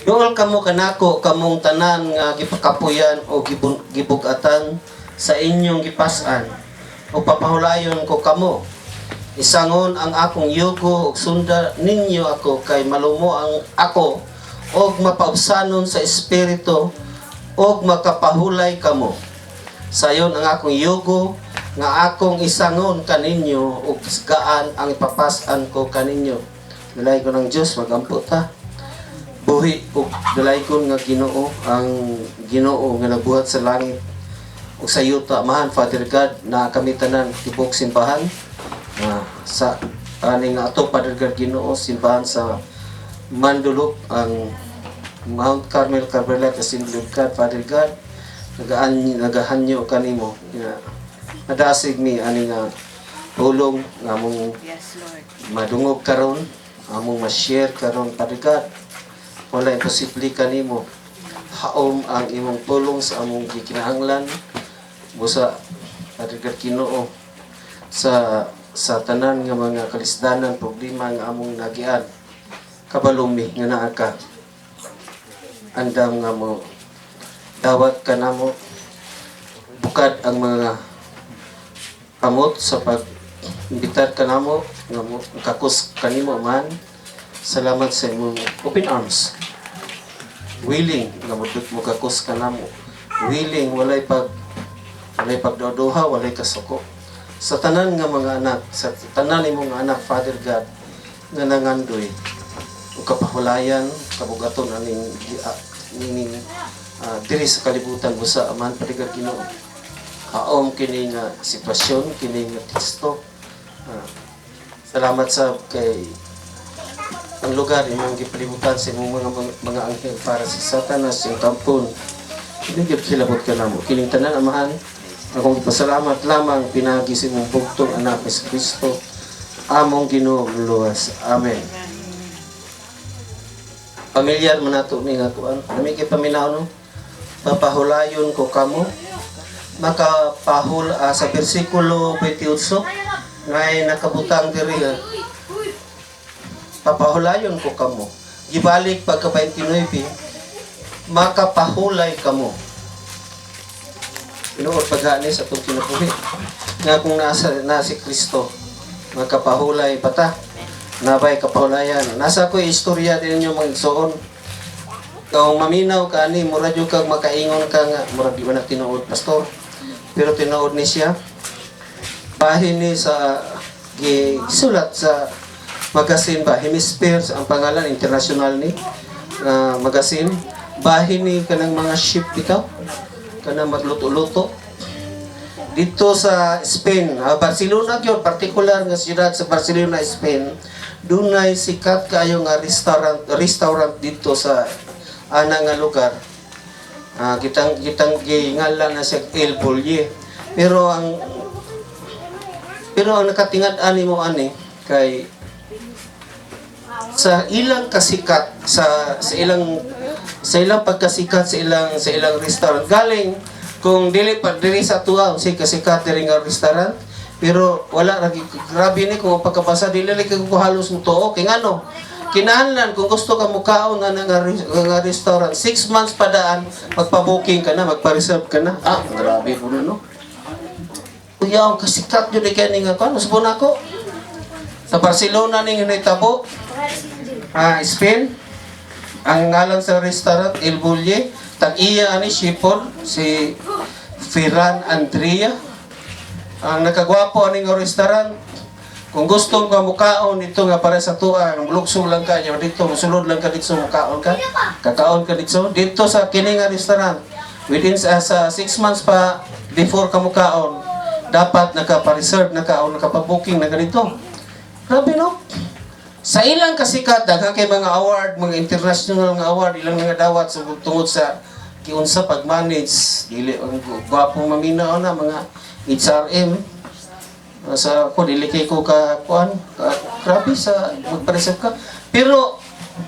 Duol kamo kanako, kamong tanan nga gipakapuyan o gibugatan sa inyong gipas-an, ug papahulayon ko kamo. Isangon ang akong yugo ug sunda ninyo ako, kay malumo ang ako og mapaubsanon sa espiritu, ug makapahulay kamo. Sayon ang akong yugo nga akong isangon kaninyo ug gaan ang ipapas-an ko kaninyo. Dalaygon ang Dios, magampo ta. Buhi ug dalaygon nga Ginoo, ang Ginoo nga nagbuhat sa langit ug sa yuta, Amahan, Father God, na kami tanan tibok simbahan sa ani nga ato, Father God, Ginoo, simbahan sa Mandulog, ang Mount Carmel Carmelite Assembly of God. Father God, nagahanyo kanimo nga madasig mi ani nga pulong nga among Yes, Lord. Madungog karon, among ma-share karon. Father God, wala imposible kanimo. Haom ang imong pulong sa among gikinahanglan busa, Father God, Ginoo, sa tanan nga mga kalisdanan, problema nga among nagian. Kabalo mi nga naa ka andam nga mo dawat kanamo. Bukad ang mga kamot sa pag imbitar kanamo nga mo kakus kanimo man. Salamat sa imong open arms, willing nga mo mogakus kanamo, willing, walay pagduduha, walay kasuko sa tanan nga mga anak, sa tanan imong nga anak, Father God, nga nangandoy ug kapahulayan, kabugaton aning nining diri sa kalibutan busa. Amahan, Father God, Ginoo, haom kini nga sitwasyon, kini nga teksto. Salamat sa kay ang lugar imong gipalibutan sa imong mga anghel para si Satanas yung kampon hindi gyud kilabot kanamo. Kining tanan, Amahan, akong gipasalamat lamang pinagi sa imong bugtong anak, Hesus Kristo, among Ginoo ug Luwas. Amen. Pamilyar man nato ni nga kuan. Nami kay paminaw, no? Papahulayon ko kamo, makapahul sa bersikulo 28 ngay nakabutang diri, papahulayon ko kamo. Gibalik pagka 29, makapahulay kamo. Tinuod paghani sa atong kinabuhi nga kung nasa na si Kristo, makapahulay pa ta, nabay kapahulayan. Nasa ko istorya din ninyo, mga igsoon. Kung maminaw ka ani, mura jud kag makaingon ka nga murag di ba na tinuod, pastor, pero tinuod ni siya. Bahin ni sa gisulat sa magazine ba, Hemisphere ang pangalan, international ni magazine. Bahin ni kanang mga chef bitaw, kanang magluto-luto dito sa Spain, Barcelona gyud, particular nga siyudad sa Barcelona, Spain. Dunay sikat kayo nga restaurant dito sa ana nga lugar. Kitang kitang gingalan na siya El Bulli. Pero ang nakatingad ani mo ani kay sa ilang kasikat sa ilang pagkasikat sa ilang restaurant, galing kung dili pa diri sa tuwa si kasikat diri nga restaurant, pero wala ra. Grabe ni kung pagkabasa, dili lagi ko halos mo tuo kay ngano kinahanglan kung gusto ka mukaon nga restaurant, 6 months pa daan magpa-booking ka na, magpa-reserve ka na. Ah, grabe po na, no? Kuya, ang kasikat yun kay ni nga kuan, usbon ako sa Barcelona ning nahitabo. Spain. Ang ngalan sa restaurant, El Bulli. Tag-iya ani Shipon si Ferran Adrià. Ang nakagwapo ani nga restaurant. Kung gusto nga mukaon dito nga para sa tuwa, lukso lang ka niya dito, musulod lang ka dito, mukaon ka. Kakaon ka dito dito sa kini nga restaurant. Within sa 6 months pa before ka mukaon, dapat naka-reserve na ka o nakapa-booking na ganito. Grabe, no? Sa ilang kasikat, daghan kay mga award, mga international nga award ilang mga dawat sa tungod sa kiunsa pag-manage. Dili ang gwapong maminaw na mga HRM sa ko, dili kay ko ka kuan ka, grabe sa magpa-reserve ka, pero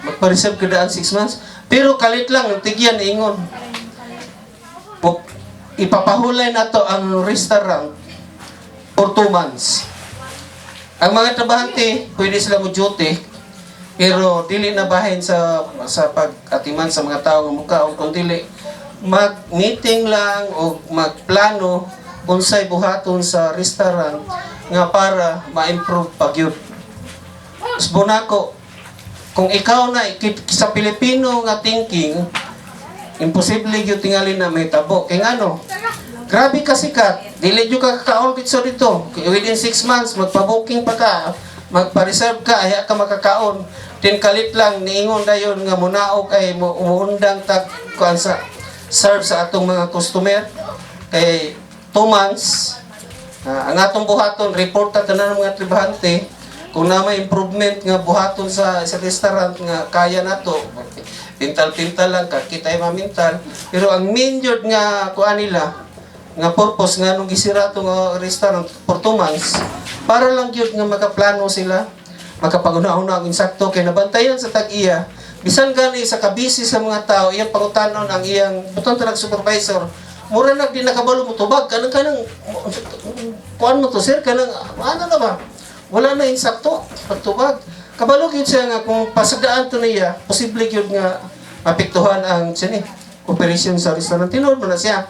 magpa-reserve ka daan 6 months. Pero kalit lang ang tigyan, ingon ipapahulay na to ang restaurant for 2 months. Ang mga trabahante, pwede sila mo duty. Pero dili na bahin sa pag-atiman sa mga tao nga mukaon, kung dili mag-meeting lang o magplano unsay buhaton sa restaurant nga para ma-improve pa gyud. Usbon nako, kung ikaw na sa Pilipino nga thinking, imposible gyud tingali na mahitabo. Kay ngano? Grabe ka sikat. Dili gyud ka kakaon dito dito. Within 6 months magpa-booking pa ka, magpa-reserve ka, aya ka makakaon. Tin kalit lang niingon dayon nga munaog ay mo umuundang tag kuan sa serve sa atong mga customer kay 2 months. Ang atong buhaton, report ta tanan ng mga trabahante kung na may improvement nga buhaton sa restaurant nga kaya nato. Pintal-pintal lang ka kita ay mamintal, pero ang main jud nga kuan nila nga purpose nga nung gisira to nga restaurant for 2 months, para lang gyud nga makaplano sila, makapaguna-una ang insakto, kay nabantayan sa tag-iya. Bisan gani sa kabisi sa mga tao, iyang pangutanon ang iyang butang tanag supervisor, mura nag di nakabalo mo tubag kanang kuan mo to, sir, kanang ano na ba, wala na insakto pagtubag. Kabalo gyud siya nga kung pasadaan to niya, posible gyud nga mapektuhan ang sini operation sa restaurant. Tinuod mo na siya.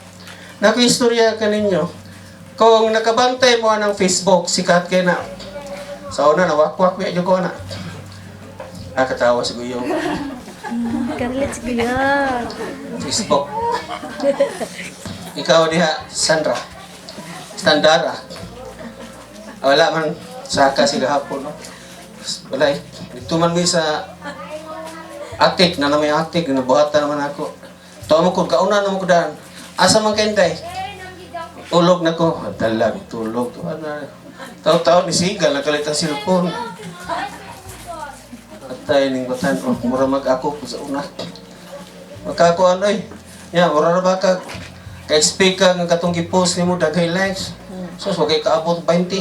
Naka-istorya kaninyo, kung nakabantay mo ng Facebook, sikat kay na sa una, nawakwak mi ko na. Ah, katawa si Guyong. Carlet kuya. Facebook. Ikaw diha, Sandra. Standara. Wala man saka sila hapon, no? Wala eh. Dito man mi sa atik, na may atik, nabuhatan naman ako. Tuwa mo ko, kauna na mo ko daan. Asa man kayo, Inday? Tulog na ko. Dalag, tulog. Ano, taw-taw ni Sigal, nakalit ang cellphone. Atay ning batan, oh, mura mag ako sa una. Magkakuan oy. Ya, mura ra ba ka ka-expect ka nga katong gi-post nimo daghay likes. So, wag kay kaabot 20.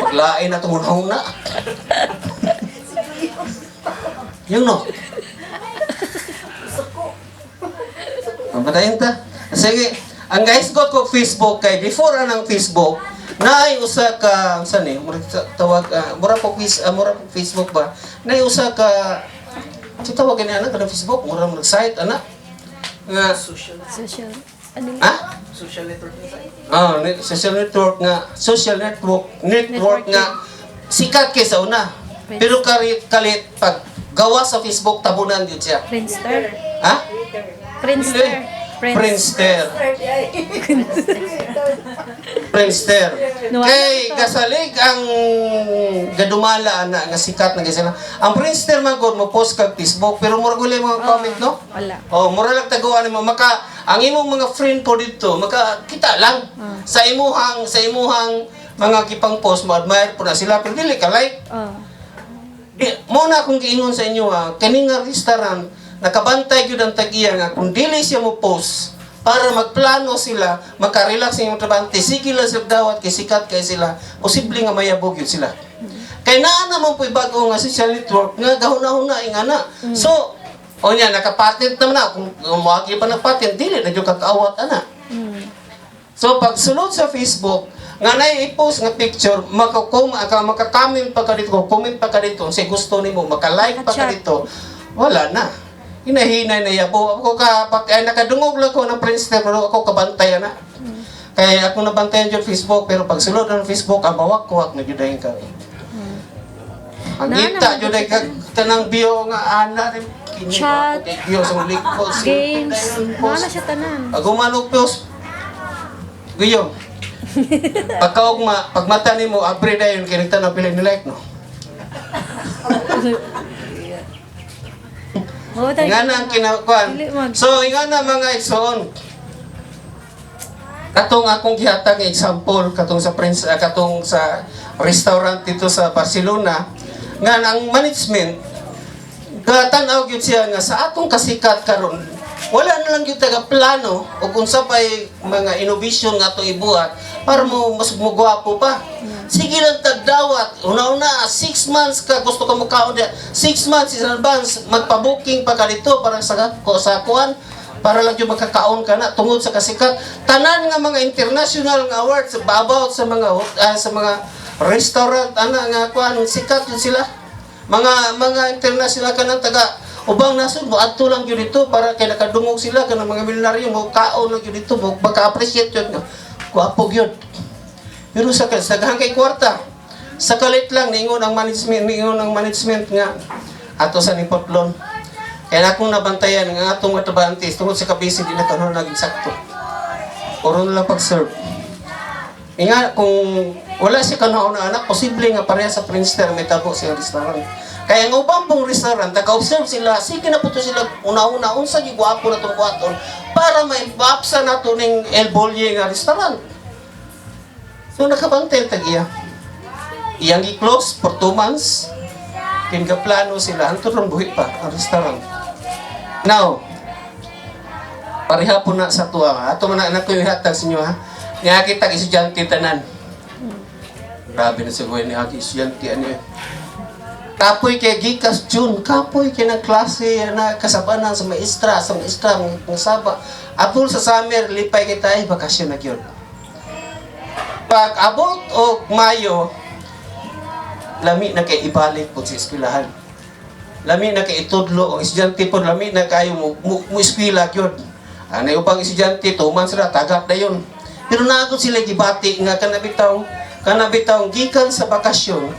Paglain na itong una. Yung no. Mabatayin ta. Sige, ang guys ko ko Facebook kay before anang Facebook naay usa ka unsa ni mura tawag, mura po quiz, mura po Facebook ba, naay usa ka sa tawag gani ana kanang Facebook, mura mo site ana nga Social. Ano yun? Ha. Social network na site. Ah, social network nga, social network network nga sikat kay sa una. Pero kalit kalit pag gawa sa Facebook, tabunan gyud siya. Friendster. Ha? Friendster. Friends. Friendster. Friendster. No, Kay ano to? gasalig ang gadumala ana nga sikat na sila. Ang Friendster man gud, mo post kag Facebook, pero mura gulay mga comment, no? Wala. Oh, mura lang taguan nimo maka ang imong mga friend po dito maka kita lang sa imuhang mga gipang post, mo admire po na sila pero dili ka like. Oh. Di, mo na akong giingon sa inyo ha, kani nga restaurant, nakabantay gyud ang tag-iya nga kung dili siya mo post para magplano sila, makarelax sa imong trabahante, sige lang sila dawat kay sikat kay sila, posible nga mayabog yun sila. Kay naa naman po'y bago nga social network nga gahuna-huna nga na. So, o niya, nakapatent naman na. Kung moagi pa ng patent, dili na jud kakaawat ana. So pag sulod sa Facebook, nga na i-post nga picture, makakamint pa ka dito, comment pa ka dito, say gusto nimo, maka-like pa ka Maka-chat. dito, wala na. Hinahinay na yabo. Ako ka, pag, ay, nakadungog lang ko ng Friendster, pero ako kabantay na. Kaya ako nabantayan dyan Facebook, pero pag sulod ng Facebook, ang bawak ko, na jud ka. Ang Na, kita naman jud ka tanang bio nga ana rin. Chat. Bio sa likod. Games. Wala siya tanan. Pag humanog post, guyong. Pagkaugma, pag mata nimo, abre dayon kay nagtanaw pila ni like, no. Oh, tayo. Nga na ang kinakuan. Dili man. So, nga na mga igsoon. Katong akong gihatag nga example katong sa Prince, katong sa restaurant dito sa Barcelona nga ang management gatan-aw gyud siya nga sa atong kasikat karon, wala na lang gyud taga plano og unsa pay mga innovation nga atong ibuhat para mo mas mo gwapo pa. Sige lang tagdawat, una-una 6 months ka gusto ka mukaon diya, 6 months in advance magpa-booking pa ka dito para sa ko sa kuan, para lang yung makakaon ka na tungod sa kasikat. Tanan nga mga international nga awards about sa mga restaurant ana nga kuan, sikat yun sila. Mga international kanang taga ubang nasod mo adto lang gyud dito para kay nakadungog sila, kanang mga milyonaryo mo kaon lang gyud dito, mo maka-appreciate yun nga gwapo gyud. Pero sa daghan kay kwarta, sa kalit lang niingon ang management nga ato sa ni Potlon. Kaya na akong nabantayan nga atong mga trabahante tungod sa kabisi, di na kanon naging sakto. Oro na lang pag-serve. Inga, kung wala siya kanaon na anak, posible nga pareha sa Friendster may tabo siyang restaurant. Kaya ang ubang pong restaurant, naka-observe sila, sige na po to sila una-una, unsa gi gwapo na itong buhaton, para maipapsa na to ning El Bolye nga restaurant. So nakabantay tag iya. Iyang gi-close for 2 months. Kinga plano sila, hantod ron buhi pa ang restaurant. Now, pareha po na sa tuwa. Ato man na ko yung hatag sa inyo, ha. Niagi tag estudyante tanan. Grabe na siguro niagi estudyante ano eh. Kapoy kay gikas June, kapoy kay ng klase na kasabanan sa maestra, mga saba. Apol sa summer, lipay kay tayo, bakasyon na gyud. Pag abot og Mayo, lami na kay ibalik po sa eskwelahan. Lami na kay itudlo ang estudyante po, lami na kayo mo eskwela gyud. Anay ubang estudyante, 2 months ra, tagak na yun. Pero naagod sila gibati nga kanabitaw gikan sa bakasyon,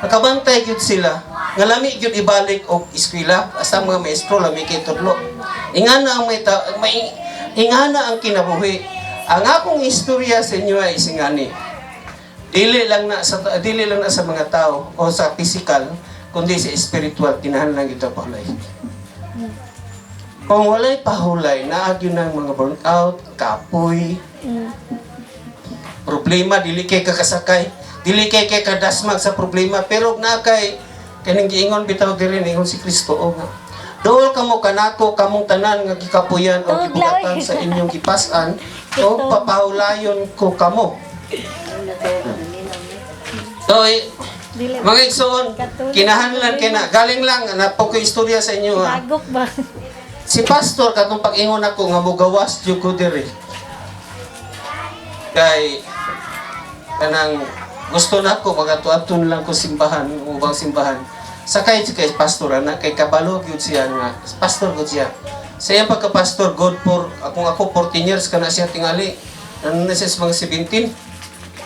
nakabantay gyud sila nga lami gyud ibalik og eskwela asa mga maestro lami kay tudlo. Ingana ang may ingana ang kinabuhi. Ang akong istorya sa inyo ay singani. Dili lang na sa mga tao o sa physical kundi sa spiritual, kinahanglan gyud pahulay. Kung walay pahulay, naagyo ng mga burnout, kapoy, problema, dili kay kakasakay, dili kay kay kadasmag sa problema, pero na kay kaning giingon bitaw diri, ningon si Kristo o nga, "Dool kamo kanako kamong tanan nga gikapuyan o Tuglaw. gibugatan sa inyong gipas-an, o papahulayon ko kamo." So, eh, Dili. mga igsoon, kinahanglan kay na galing lang na po ko istorya sa inyo, ha. Tagok ba? Si pastor katong pag-ingon ako nga mugawas jud ko diri. Kay kanang gusto na ako magatuaton lang ko simbahan, ubang simbahan. Sakay si kay pastor ana kay kabalo gyud siya nga pastor gud siya. Sa iyang pagka-pastor, good for akong ako 14 years kana siya tingali. Ano na siya sa mga 17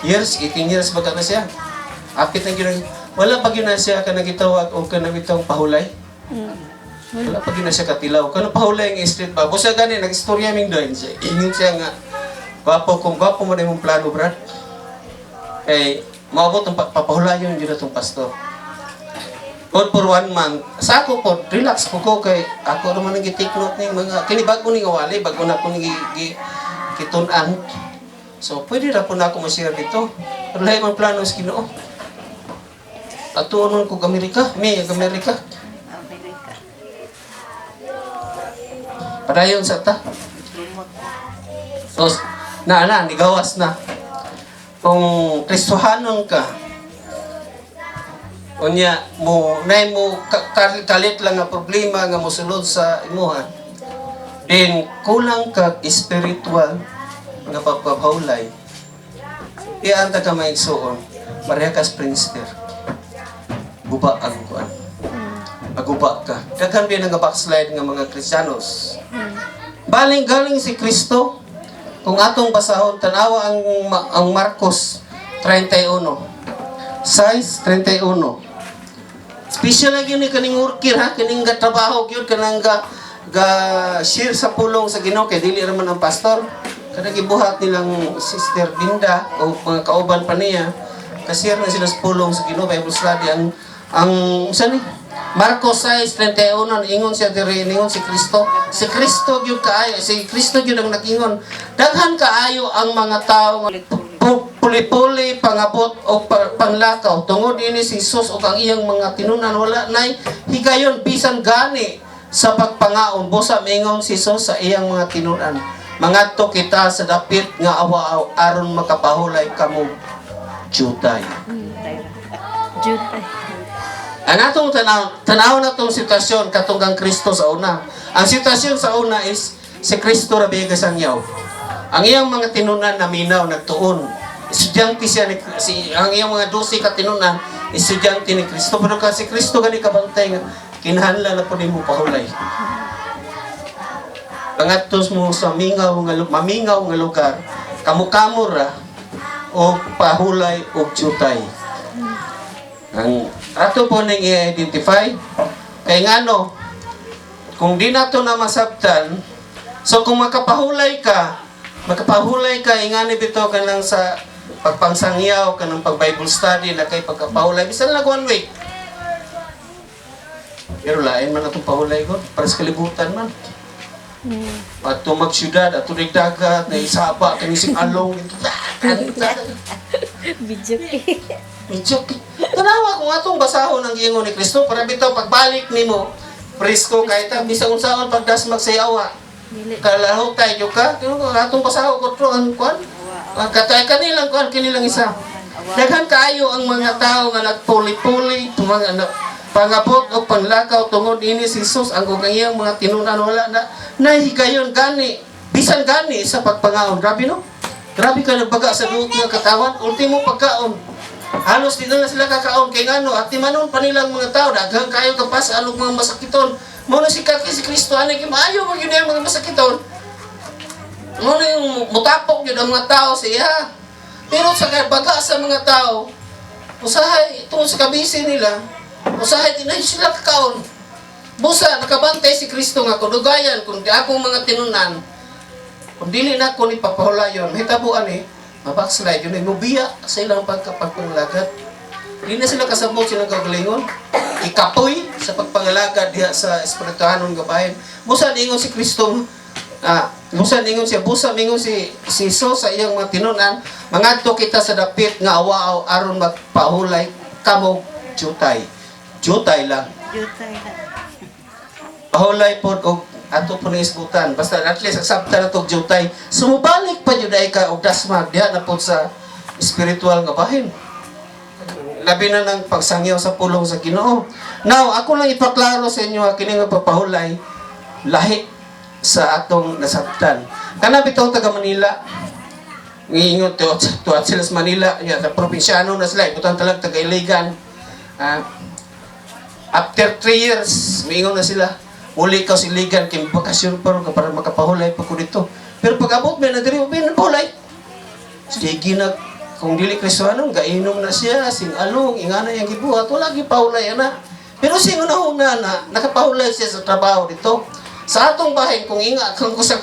years, 18 years ba kana siya? Apit na gyud, wala pa gyud na siya kanang gitawag og kanang itong pahulay. Wala pa gyud na siya katilaw. Kano pahulay ang street ba? Busa gani nag-istorya ming doon siya. Ingon siya nga gwapo kung gwapo mo na imong plano, brad. Kay maabot ang papahulayon gyud atong pastor. Good for one month. Sa ako po, relax po ko kay ako naman ang gi-take note ning mga kini, bago ni nga wali, bago na ko ni gitun-an. So pwede ra po na ako ma-share dito. Pero lahi man plano sa Ginoo. Atuon ko Amerika, may Amerika. Amerika. Padayon sa ta. So, na na, nigawas na. Kung Kristohanon ka, unya mo nay mo kalit lang nga problema nga mosulod sa imuha, then kulang ka spiritual nga pagpapahulay. Iya ang ka maigsuon, pareha ka sa Friendster. Guba ang kuan. Maguba ka. Daghan din nga backslide nga mga Kristiyanos. Baling galing si Kristo, kung atong basahon, tanawa ang Marcos 31. 6:31. Special lang yun ni kaning worker, ha, kaning ga trabaho gyud, kanang ga share sa pulong sa Ginoo kay dili ra man ang pastor. Kanang gibuhat nilang Sister Binda o mga kauban pa niya, ka-share na sila sa pulong sa Ginoo, Bible study. Ang unsa ni Marcos 6:31, ingon siya diri, ingon si Kristo. Si Kristo gyud kaayo, si Kristo gyud ang nagingon. Daghan kaayo ang mga tao nga puli-puli pangabot o panglakaw. Tungod ini si Jesus ug ang iyang mga tinunan wala nay higayon bisan gani sa pagpangaon. Busa mingon si Jesus sa iyang mga tinunan, "Mangadto kita sa dapit nga awa aron makapahulay kamo jutay." Jutay. Ang atong tanaw, tanaw na tong sitwasyon katong kang Kristo sa una. Ang sitwasyon sa una is si Kristo ra biya sangyaw. Ang iyang mga tinunan naminaw, nagtuon. Estudyante siya ni si ang iyang mga 12 ka tinunan, estudyante ni Kristo. Pero kasi Kristo gani kabantay nga kinahanglan na pud nimo pahulay. Pangadtos mo sa mingaw nga mamingaw nga lugar, kamo-kamo ra o pahulay og jutay. Ang ato po ning i-identify kay ngano kung di nato na masabtan. So kung makapahulay ka ingani bitaw ka lang sa pagpangsangyaw ka ng pag Bible study na kay pagkapahulay bisan lang one week. Pero lain man atong pahulay ko para sa kalibutan man. Ato magsyudad, ato dagat, na isaba, kanising along. Video. Medyo, tanawa kung atong basahon ang giingon ni Kristo, para bitaw pagbalik nimo, presko kahit ang bisag unsaon pagdasmag sa yawa. Dili. Kalahutay jud ka, kung atong basahon ko ang kuan. Ang katay kanilang kuan kinilang isa. Daghan kaayo ang mga tao nga nagpuli-puli, mga ano, pangabot o panlakaw tungod ini si Jesus ang kung iyang mga tinunan wala na nahigayon gani bisan gani sa pagpangaon. Grabe, no? Grabe ka nagbaga sa buot nga katawan, ultimo pagkaon. Halos di na sila kakaon kay ngano at timanon pa nilang mga tao daghan kayo kapas alog mga masakiton. Mao na sikat kay si Kristo ani kay maayo man gyud ang mga masakiton. Mao na yung mutapok gyud ang mga tao sa iya. Pero sa baga sa mga tao, usahay tungod sa kabisi nila, usahay di na sila kakaon. Busa nakabantay si Kristo nga kudugayan kung di akong mga tinunan, kung dili na ako ni papahulayon, mahitabuan eh, mabackslide yun eh, mubiya sa ilang pagkapagpangalagad. Di na sila kasabot silang kagalingon. Ikapoy sa pagpangalagad diha sa espirituhanon nga bahin. Busa ningon si Kristo, busa ningon siya, busa mingon si si Jesus sa iyang mga tinunan, mangadto kita sa dapit nga awaaw aron magpahulay kamo jutay. Jutay lang. Jutay na. Pahulay pod og ato po ni isbutan. Basta at least accepta na tog jutay. Sumubalik pa jud ay ka og dasmag diha na pod sa spiritual nga bahin. Labi na ng pagsangyaw sa pulong sa Ginoo. Now, ako lang ipaklaro sa inyo ha, kini nga pagpahulay lahi sa atong nasabtan. Kana bitaw taga Manila, ngiingon to tuat sila sa Manila, ya, sa probinsyano na sila, ibutan talag taga Iligan. After 3 years, miingon na sila, uli ka sa Iligan, kay bakasyon pa ron ka para makapahulay pa ko dito. Pero pag abot may na diri, may napahulay. Sige na, kung dili Kristohanon, gainom na siya, sing along, ingana yang gibuhat, wala gi pahulay ana. Pero sing una-una na, nakapahulay siya sa trabaho dito. Sa atong bahin, kung inga, kung sa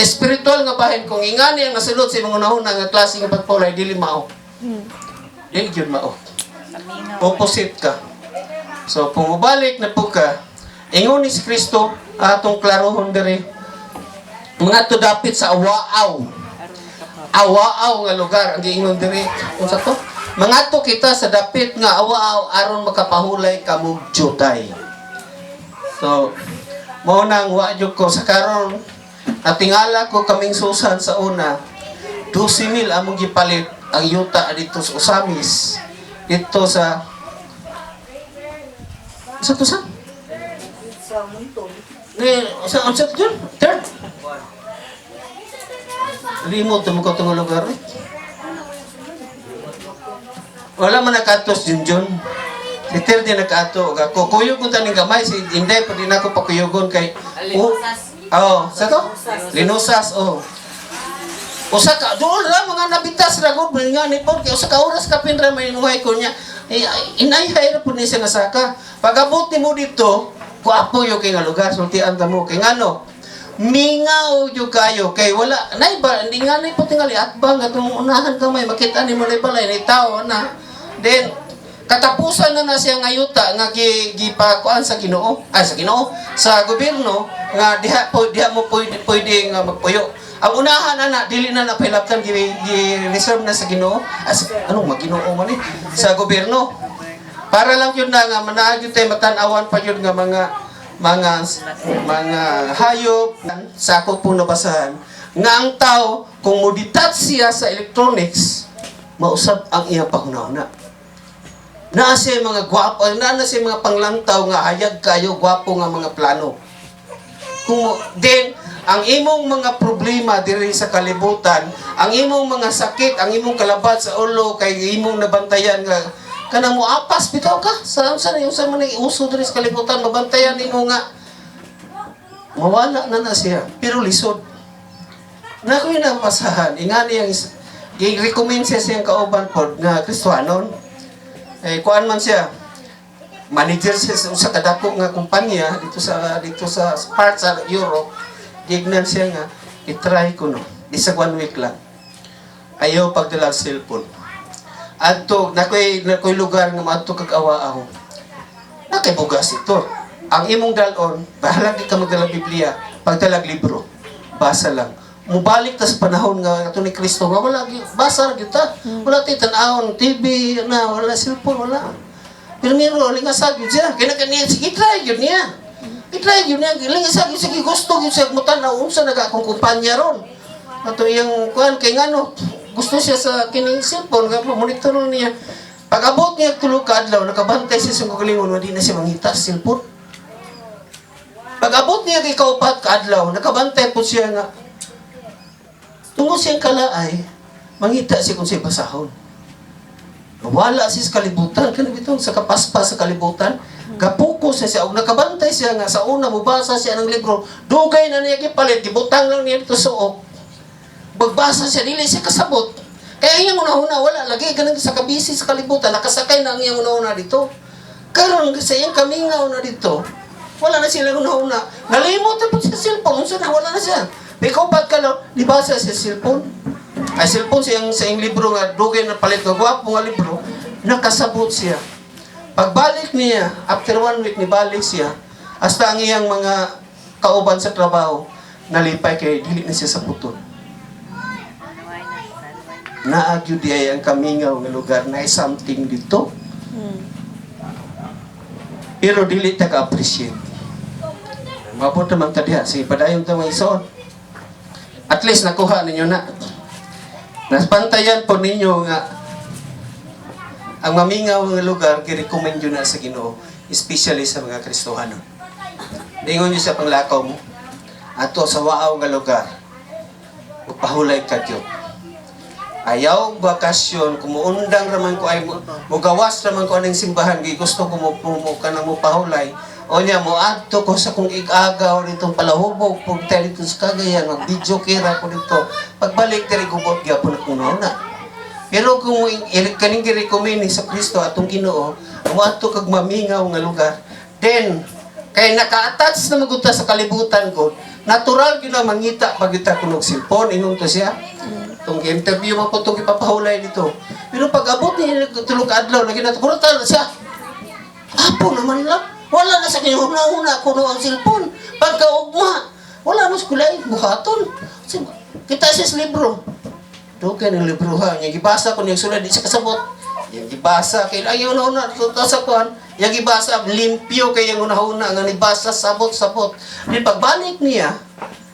spiritual nga bahin, kung ingani ang nasulod sa imong una-una nga klase nga pagpahulay, dili mao. Dili gyud mao. Opposite ka. So, kung mubalik na po ka, ingon ni si Kristo, atong klarohon diri, mga to dapit sa awaaw. Awaaw nga lugar ang giingon diri. Unsa to? Mangadto kita sa dapit nga awaaw aron makapahulay kamo jutay. So, mao nang wa jud ko sa karon natingala ko kaming susan sa una 12,000 among gipalit ang yuta dito sa Ozamis, dito sa sa to sa ni sa unsa to dyan? Third limot mo ko itong lugar eh. Wala man nakatos Junjun. Si Ter di nakato. Og ako kuyog ko taning gamay si Inday pa din ako pakuyogon kay Oh, sa to? Linusas, oh. Usa ka dool ra mga nabitas ra gud nga ni por kay usa ka oras kapin ra may nuhay ko niya. Eh, inayhay ra pud ni siya nga saka. Pag-abot nimo dito, gwapo yo kay nga lugar, sultian ta mo kay ngano. Mingaw jud kayo kay wala nay ba hindi nga nay po tingali atbang atong unahan ka may makita nimo nay balay ni tao na. Then katapusan na na siya nga yuta nga gi gipakuan sa Ginoo, ay sa Ginoo, sa gobyerno nga diha po diha mo pwede, pwede nga magpuyo. Ang unahan ana dili na napahilabtan, gi reserve na sa Ginoo. As, anong maginoo man eh sa gobyerno. Para lang yun na nga manaag yun tayo matan-awan pa yun nga mga hayop. Sa ako pong nabasahan nga ang tao kung mo-detach siya sa electronics, mausab ang iyang panghuna. Naa siya mga gwapo, naa na siya mga panglantaw nga hayag kayo gwapo nga mga plano. Kung then Ang imong mga problema diri sa kalibutan, ang imong mga sakit, ang imong kalabat sa ulo kay imong nabantayan nga kanang moapas bitaw ka sa unsa na unsa man ang uso diri sa kalibutan, mabantayan nimo nga mawala na na siya, pero lisod na ko yung napasahan. Ingani ang gi-recommend siya siyang kauban pod nga Kristohanon. Eh, kuan man siya, manager siya sa usa ka dako nga kumpanya dito sa part sa Europe. Gignan siya nga i-try ko, no, isa one week lang, ayaw pagdala cellphone. Adto nakoy lugar nga maadto kag awa ako nakay bugas ito. Ang imong dalon, bahala di ka magdala Biblia, pagdalag libro, basa lang. Mubalik ta sa panahon nga ato ni Kristo nga wala basa ra gyud ta. Wala tay tan-awon TV na, wala cellphone, wala. Pero miro lingasag gyud siya. Kaya kaniya sige, try gyud niya. I-try gyud niya, lingasag gyud sige, gusto gyud siya mutan-aw unsa naga akong kumpanya ron. Ato iyang kuan kay ngano gusto siya sa kining cellphone nga monitor niya. Pag abot niya 3 ka adlaw, nakabantay siya sa kagalingon nga di na siya mangita sa cellphone. Pag abot niya kay 4 ka adlaw, nakabantay po siya nga tungod siyang kalaay, mangita siya kung siya basahon. Wala siya sa kalibutan, kanang bitong sa kapaspas sa kalibutan. Gapokus siya siya, og nakabantay siya nga sa una mubasa siya ng libro, dugay na niya gipalit, gibutang lang niya dito sa suok. Magbasa siya, dili siya kasabot. Kaya ang iyang una-una, wala lagi, ganun sa kabisi sa kalibutan, nakasakay na ang iyang una-una dito. Karon sa iyang kamingaw na dito, wala na sila una-una. Nalimot na po sa cellphone, unsa na, wala na siya. Ikaw pag ka lang, di ba sa cellphone? Ay, cellphone siyang sa iyang libro nga dugay na palit nga gwapo nga libro, nakasabot siya. Pagbalik niya, after one week nibalik siya, hasta ang iyang mga kauban sa trabaho, nalipay kay dili na siya sa puton. Naa gyud ay ang kamingaw nga lugar na something dito. Pero dili ta ka-appreciate. Mabot naman ta diha. Sige, padayon ta, mga igsoon. At least nakuha ninyo na. Naspantayan po ninyo nga ang mamingaw nga lugar girecommend yun na sa Ginoo, especially sa mga Kristohano. Ningon niyo sa panglakaw mo ato sa waaw nga lugar, magpahulay ka gyud. Ayaw bakasyon, kumuundang raman ko ay mugawas raman ko aning simbahan, gi gusto ko mo kanang mo pahulay. O niya, mo adto ko sa kung igagaw ditong palahubog, punta dito sa Cagayan, mag video kira ko dito. Pagbalik diri, gubot gyapon ako na. Pero kung kaning gi-recommend ni sa Kristo atong Ginoo, moadto kag mamingaw nga lugar, then kay naka-attach na magunta sa kalibutan ko, natural gyud na mangita pag kita kunog cellphone, ingon to siya. Tong interview man po itong ipapahulay dito. Pero pag abot niya 3 ka adlaw, lagi na kurata na siya. Apo naman lang. Wala na sa kanya una-una kuno ang cellphone. Pagkaugma, wala mo sa kulay, buhaton. Kita siya sa libro. Doon ng libro ha. Yung gibasa ko niyang sulat, di siya kasabot. Yung gibasa, kay ay yung una-una, to sa kuan, yung gibasa, limpyo kay yung una-una, nga nibasa, sabot-sabot. Di pagbalik niya,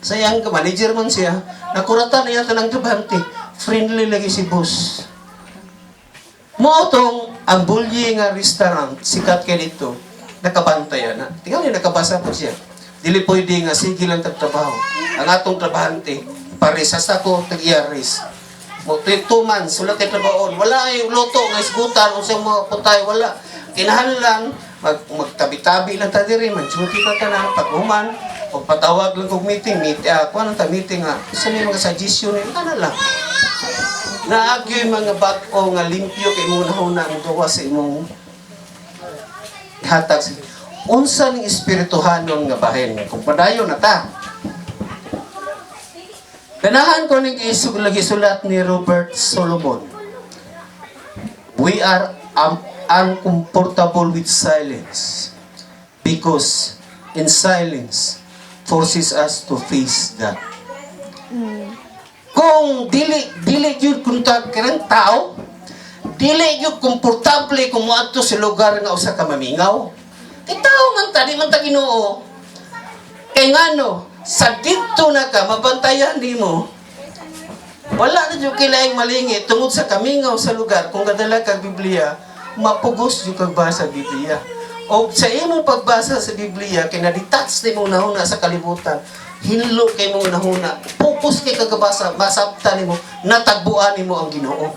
sa iyang manager man siya, nakurata niya tanang trabahante, friendly lagi si boss. Mo tong ang Bulyi nga restaurant, sikat kay dito, nakabantay na. Tingnan niyo, nakabasa po siya. Dili pwede nga sige lang tagtrabaho. Ang atong trabahante, pares sa ko tag-iyaris. Mo 2 months, wala kay trabaho. Wala ay luto nga isgutan, unsay mga putay, wala. Kinahanglan magtabi-tabi lang ta diri, mag-duty ka tanan pag human o patawag lang kog meeting, meet kuan ta meeting nga. Sa may mga suggestion ni ana lang. Naagyo'y mga bag-o nga limpyo kay imong nahuna ang gawa sa imong hatag. Unsa ning espirituhanon nga bahin kung padayon na ta? Ganahan ko ning isug lagi sulat ni Robert Solomon. "We are uncomfortable with silence because in silence forces us to face God." Kung dili dili gyud kun ta kanang tao, dili gyud komportable kung moadto sa lugar nga usa ka mamingaw. Kay tao man ta, di man ta Ginoo. Kay ngano, sa didto na ka mabantayan nimo. Wala na jud kilaing malingi tungod sa kamingaw sa lugar. Kung gadala kag Biblia, mapugos jud kag basa Biblia. O sa imong pagbasa sa Biblia, kay na-detach nimo nahuna sa kalibutan. Hinlo kay mong nahuna. Focus kay kagabasa, masabtan nimo, natagbuan nimo ang Ginoo.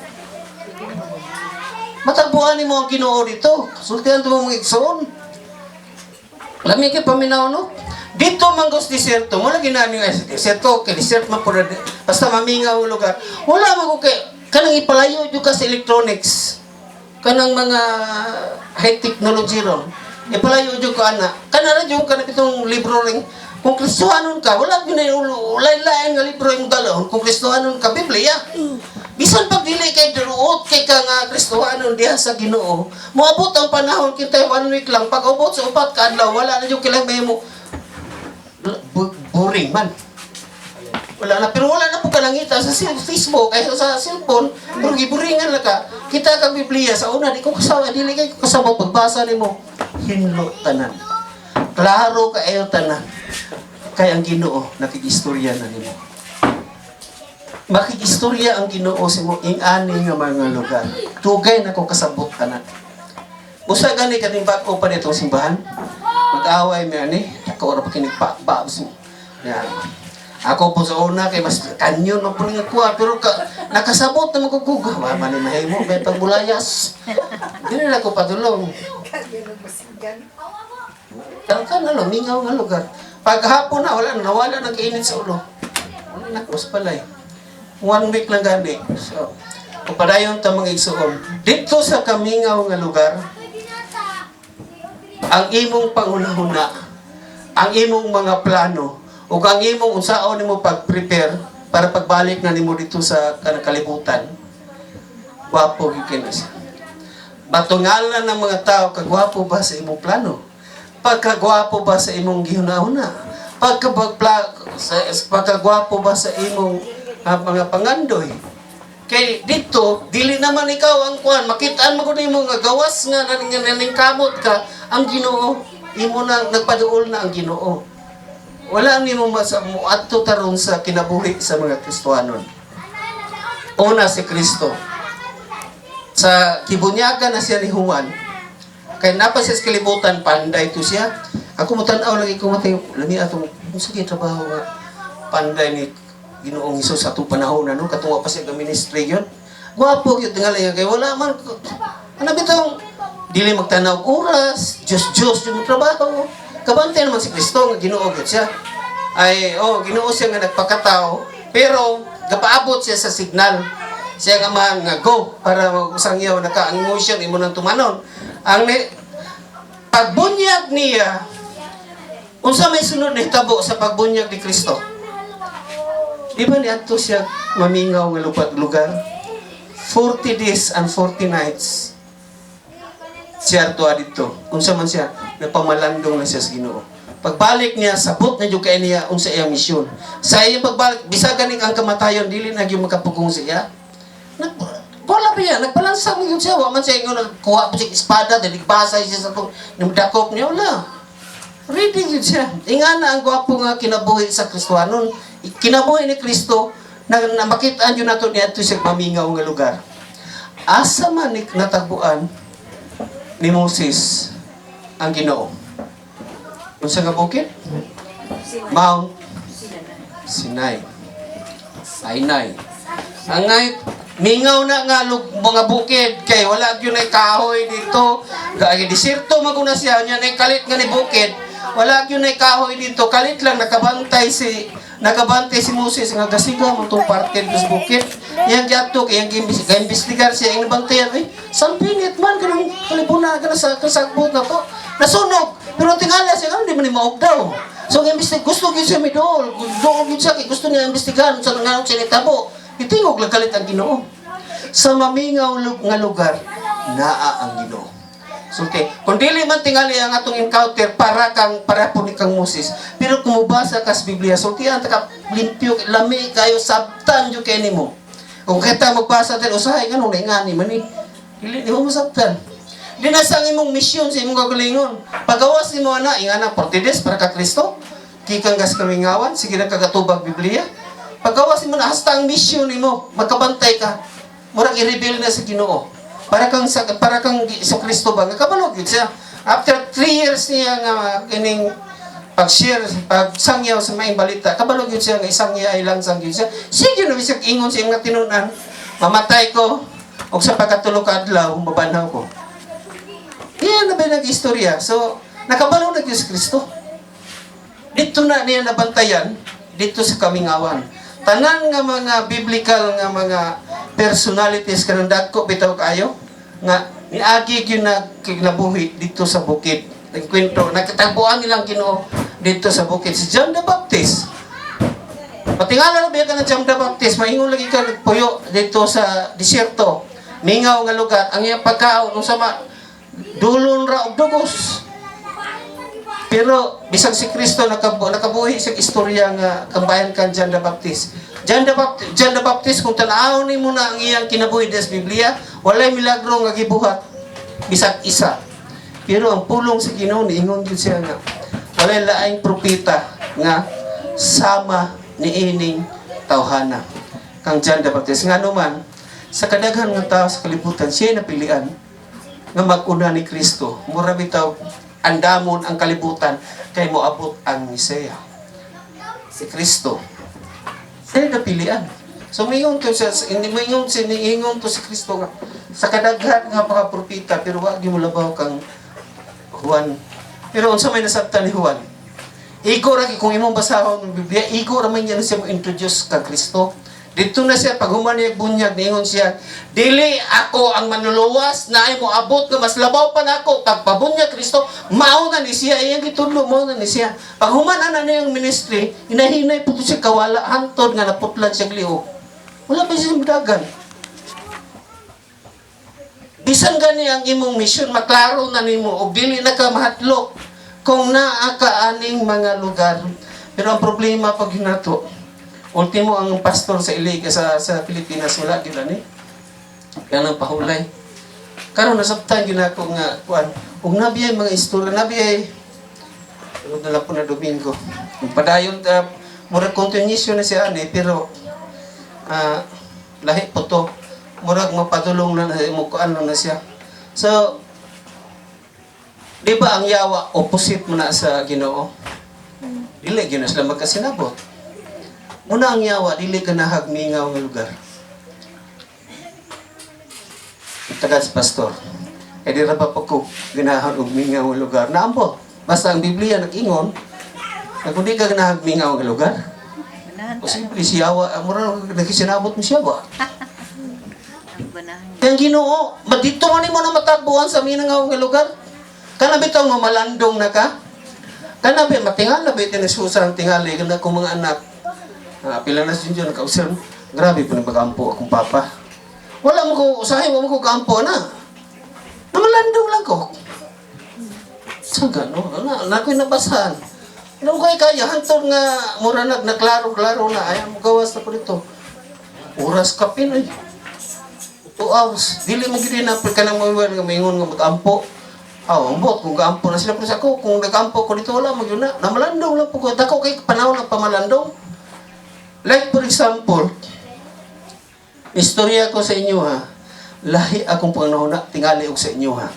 Matagbuan nimo ang Ginoo dito. Sultihan to mo mga igsoon. Lami kay paminaw, no? Dito manggos diserto, mo lagi na nga diserto, kay desert man po na, basta mamingaw ang lugar. Wala man ko kay kanang ipalayo jud ka sa electronics. Kanang mga high technology ron. Ipalayo jud ka ana. Kana ra jud kana bitong libro ring kung Kristohanon ka, wala gyud na ulo, lain-lain nga libro imong dalahon. Kung Kristohanon ka, Biblia. Bisan pag dili kay duruot kay ka nga Kristohanon diha sa Ginoo, moabot ang panahon kitay one week lang, pag ubot sa 4 ka adlaw, wala na jud kilang mahimo. Boring man. Wala na, pero wala na po kalangita sa Facebook, ay sa cellphone, pero giboringan lang ka. Kita kang Biblia sa una, di ko kasama, dili kay ko kasama pagbasa nimo. Hinlo tanan. Klaro kaayo tanan. Kay ang Ginoo nakigistorya na nimo. Makikistorya ang Ginoo sa mo ing-ani nga mga lugar. Dugay na ko kasabot tanan. Usa gani kaning bag-o pa nitong simbahan. Mag-away mi ani, ako ora pa kinig ba Yan. Ako po sa una kay mas kanyon man po nga kuha pero ka, nakasabot naman ko kuga wa man ni mahimo may pagbulayas. Dili na ko padulong. Kan na lang, mingaw nga lugar. Paghapon na, wala na, nawala ng kainit sa ulo. Wala na, mas palay. One week lang gani. So, padayon ta mga igsuon. Dito sa kamingaw nga lugar, ang imong panghunahuna, ang imong mga plano, ug ang imong unsaon nimo pag-prepare para pagbalik na nimo dito sa kanang kalibutan, gwapo gyud kay na siya. Batungalan ng mga tao, kagwapo ba sa imong plano? Pagkagwapo ba sa imong gihuna-huna? Pagkagwapo ba sa imong mga pangandoy? Kay dito, dili naman ikaw ang kuan, makitaan mo nimo nga gawas nga naningkamot ka ang Ginoo, imo na nagpaduol na ang Ginoo. Wala nimo mas moadto taron sa kinabuhi sa mga Kristohanon. Una si Kristo. Sa kibunyagan na siya ni Juan, kay napa siya sa kalibutan, panday to siya. Ako mo tan-aw lagi ko matay, lami atong unsa kay trabaho nga panday ni Ginoong Hesus sa atong panahon ano, katong wa pa siya ga ministry yun. Gwapo gyud tingali kay wala man ano bitong dili magtanaw og oras, Diyos Diyos yung trabaho. Kabantay naman si Kristo nga Ginoo gyud siya. Ay, oh, Ginoo siya nga nagpakatao, pero gapaabot siya sa signal. Siya nga man nga go para usangyaw naka ang motion imo nang tumanon. Ang ni, pagbunyag niya, unsa may sunod na hitabo sa pagbunyag ni Kristo? Di ba niadto siya mamingaw nga lupat lugar? 40 days and 40 nights siya tuwa dito. Unsa man siya, napamalandong na siya sa Ginoo. Pagbalik niya, sabot na jud kay niya unsa iyang misyon. Sa iyang pagbalik, bisag ganing ang kamatayon dili na gyud makapugong siya. Nag wala pa niya, nagpalansang yun siya. Wa man siya ingon nagkuha pa siya espada, dili basay siya sa itong dakop niya. Wala. Ready yun siya. Ingana ang gwapo nga kinabuhi sa Kristohanon. Kinabuhi ni Kristo na makitaan yun nato niya sa mamingaw nga lugar. Asa man ni natagbuan ni Moses ang Ginoo? Unsa nga bukid? Mount Sinai. Sinai. Ang ngay mingaw na nga mga bukid kay wala gyud nay kahoy dito. Kay diserto man kuna siya nya nay kalit nga ni bukid. Wala gyud nay kahoy dito. Kalit lang nakabantay si Moses nga gasiga mo tong parte sa bukid. Iyang giadto kay iyang giimbestigar siya iyang nabantayan ay sampinit man kanang kalibuna kana sa kasagbot na to. Nasunog. Pero tingala siya di man ni maog daw. So ang imbestig gusto gyud siya miduol. Duol gyud siya kay gusto niya imbestigahan sa nga siya nitabo. Itingog lang kalit ang Ginoo. Sa mamingaw nga lugar naa ang Ginoo. Sulti, kung dili man tingali ang atong encounter para po ni kang Moses, pero kung mobasa ka sa Biblia, sultian ta ka limpyo, lami kayo sabtan jud kay nimo. Kung kita magbasa din usahay nganong naingani man ni. Dili di mo masabtan. Di na sa ang imong misyon sa imong kagalingon. Pagawas nimo ana ingana 40 days para ka Kristo. Kikang gas kamingawan, sige na kagatubag Biblia. Pagawas nimo na hasta ang misyon nimo, magkabantay ka. Murag i-reveal na sa Ginoo. Para kang sa Kristo ba nga kabalo gyud siya. After 3 years niya nga kining Pag-share, pag sangyaw sa maayong balita, kabalo gyud siya nga isangya ay langsang gyud siya. Sige na bisag ingon sa iyang tinunan, "Mamatay ko, og sa pagkatulo ka adlaw, mabanhaw ko." Yan na ba nag-istorya? So, nakabalo na gyud si Kristo. Dito na niya nabantayan, dito sa kamingawan. Tanan nga mga biblical nga mga personalities kanang dagko bitaw kaayo nga niagi gyud na kinabuhi dito sa bukid. Nagkwento, nagkatagbuan nilang Ginoo dito sa bukid. Si John the Baptist. Patingala na ba ka ng John the Baptist, maingon lagi ka nagpuyo dito sa disyerto. Mingaw nga lugar, ang iyang pagkaon unsa ma, dulon ra og dugos. Pero bisag si Kristo nakabuhi sa istorya nga kambayan kan John the Baptist. John the Baptist, kung tan-awon nimo na ang iyang kinabuhi sa Biblia, walay milagro nga gibuhat bisag isa. Pero ang pulong sa Ginoo, niingon gyud siya nga walay laing propeta nga sama niining tawhana kang John the Baptist. Ngano man sa kadaghan nga tao sa kalibutan, siya napilian nga mag-una ni Kristo. Mura bitaw andamon ang kalibutan kay moabot ang Mesiya. Si Kristo. Siya napilian. So mingon to siya, hindi mingon si niingon to si Kristo nga sa kadaghan nga mga propeta, pero wa gyud mo labaw kang Juan. Pero unsa may nasabtan ni Juan? Igo ra kung imong basahon ang Biblia, igo ra man niya na siya mo introduce kang Kristo. Dito na siya pag human niya bunyag, niingon siya, "Dili ako ang manluluwas na ay moabot nga mas labaw pa nako." Pagpabunyag Kristo, mao na ni siya iyang gitudlo, mao na ni siya. Pag human ana niyang ministry, inahinay po to siya kawala hantod nga naputlan siya liog. Wala pa siya dagan. Bisan gani ang imong mission, maklaro na nimo og dili na ka mahadlok kung naa ka aning mga lugar. Pero ang problema pag hinato, ultimo ang pastor sa Ilig sa Pilipinas wala gyud ani. Kanang pahulay. Karon nasabtan gyud nako nga kuan ug nabiyay mga istorya, nabiyay sunod na lang po na Domingo. Padayon murag continuation na siya ani, pero lahi po to. Murag mapadulong na na mo kuan na siya. So di ba ang yawa opposite mo na sa Ginoo? Dili gyud na sila magkasinabot. Muna ang yawa dili ka nahagmingaw nga lugar. Tagad sa pastor. Eh di ra ba pa ko ganahan og mingaw nga lugar? Naambot. Basta ang Biblia nag-ingon, na kung di ka ganahag mingaw nga lugar, Ganahan ka. posible si yawa, mura nagkisinabot mo siya ba? Ang ganahan. Kaya ang Ginoo, madito man nimo na matagbuan sa mingaw nga lugar. Kana bitaw nga malandong na ka? Kana ba matingala ba tinasusan tingali kana akong mga anak. Pila na si Junjun nakausap. "Grabe po na magampo akong papa." Wala mo ko usahay mo ko gampo na. Namalandong lang ko. Sa gano, na, na ako'y nabasahan. Ano kay kaya hantod nga mura nag naklaro-klaro na ay mo gawas na ko dito. Oras kapin ay. 2 hours. Dili mo gid na kanang mo nga maingon nga magampo. Aw, ambot kung gaampo na sila, pero sa ako kung nagampo ko dito wala mo yun na. Namalandong lang po ko. Dako kay panahon ng pamalandong. Like for example, istorya ko sa inyo ha. Lahi akong panahon tingali og sa inyo ha.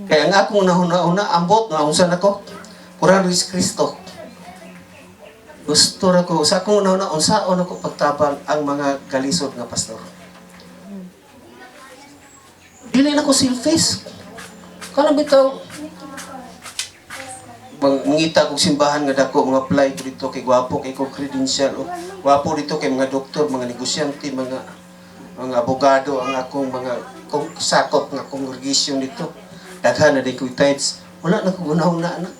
Kaya ang akong nahuna-una, ambot na unsa nako. Pura si Kristo. Gusto ra ko sa akong nahuna unsaon ako pagtabang ang mga galisod nga pastor. Dili na ko selfish. Kanang bitaw mangita kog simbahan nga dako, mga apply ko dito kay gwapo kay ko credential o gwapo dito kay mga doktor, mga negosyante, mga abogado ang akong mga kung sakop nga congregation dito. Daghan na din ko tithes. Wala na ko gunahon na.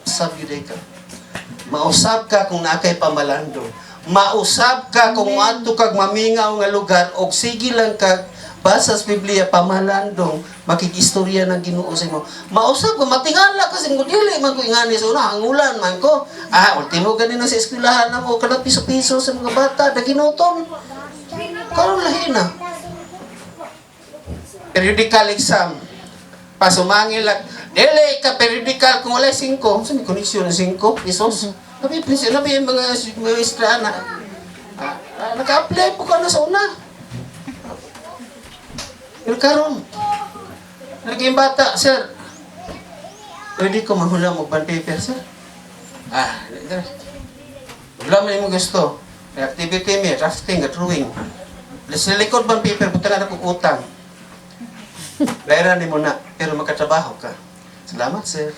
Usab gyud ka. Mausab ka kung naa kay pamalando. Mausab ka kung moadto kag mamingaw nga lugar og sige lang ka basa sa Biblia pamalandong makikistorya ng Ginoo sa imo. Mausab ka, matingala kasi mo dili man ko ingani sa una, hangulan man ko. Ultimo gani na sa eskwelahan na mo kanang piso-piso sa mga bata daginuton. Karon lahi na. Periodical exam. Pasumangil lang. Dili ka periodical kung wala 5. Sa may connection ng 5 pesos. Nabi, please, nabi yung mga maestra na. Naka-apply po ka na sa una. Pero karon, naging bata, "Sir, Pwede ko mahula mo bond paper, sir? Ah, dali. Wala man imong gusto. May activity mi, drafting, drawing. Sa likod bond paper, butangan ako utang. Bayaran nimo na, pero makatrabaho ka. Salamat, sir.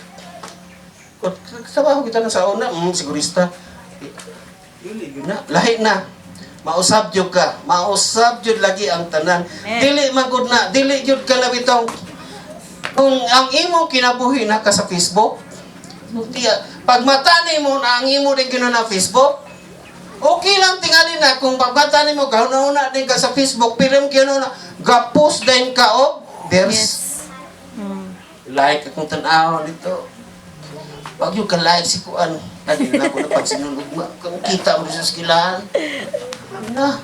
Kung trabaho kita na sa una, sigurista. Dili yun na. Lahi na. Mausab jud ka. Mausab jud lagi ang tanan. Amen. Dili man gud na, dili jud ka na bitong kung ang imong kinabuhi na ka sa Facebook, tiya, pag mata nimo na ang imo din gina na Facebook, okay lang tingali na kung pagmata nimo gahuna-huna din ka sa Facebook, pero yung gina na ga-post din ka og verse. Yes. Like akong tan-aw nito. Wag yung ka-like si Kuan. Tadi na ako napansin nung ugma. Kung kita mo sa skilahan. Na.